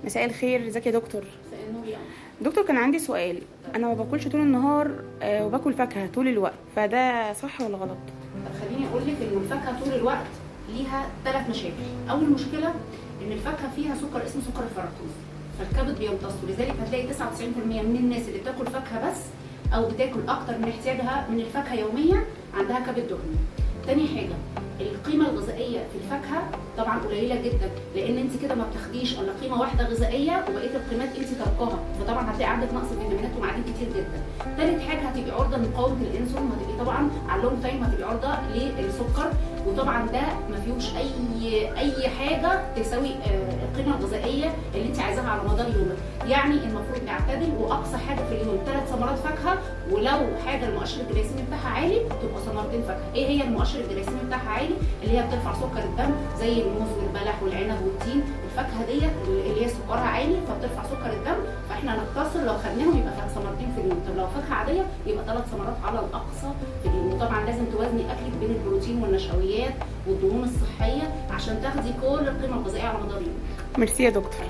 مساء الخير، ازيك يا دكتور؟ مساء النور يا قمر. دكتور، كان عندي سؤال. انا ما باكلش طول النهار وباكل فاكهة طول الوقت، فده صح ولا غلط؟ طب خليني اقول لك ان الفاكهة طول الوقت ليها 3 مشاكل. اول مشكلة ان الفاكهة فيها سكر اسمه سكر الفركتوز، فالكبد بيمتصه، لذلك هتلاقي 99% من الناس اللي بتاكل فاكهة بس او بتاكل اكتر من احتياجها من الفاكهة يوميا عندها كبد دهني. تاني حاجة، القيمة الغذائية في الفاكهة طبعا قليله جدا، لان انت كده ما بتاخديش الا قيمة واحدة غذائية وبقية القيمات انت تركها، فطبعا هتلاقي عندك نقص فيتامينات ومعادن كتير جدا. تالت حاجة، هتبقي عرضه لمقاومة الانسولين، وهتبقي طبعا على ال long time هتبقي عرضه للسكر، وطبعا ده ما فيهوش اي حاجة تساوي القيمة الغذائية اللي انت عايزاها على مدار يومك. يعني المفروض نعتدل، واقصى حاجة في اليوم 3 ثمرات فاكهة، ولو حاجة المؤشر الجليسيمي بتاعها عالي تبقى ثمرتين فاكهة. ايه هي المؤشر الجليسيمي بتاعها عالي؟ اللي هي بترفع سكر الدم زي الموز والبلح والعنب والتين. الفاكهة ديت اللي هي سكرها عالي فبترفع سكر الدم، فاحنا نقتصر لو خدناهم يبقى ثمرتين في اليوم. طب لو فاكهة عادية يبقى 3 ثمرات على الاقصى في اليوم. وطبعا لازم توازني اكلك بين البروتين والنشويات والدهون الصحية عشان تاخدي كل القيمة الغذائية على مدار يومك. ميرسي يا دكتور.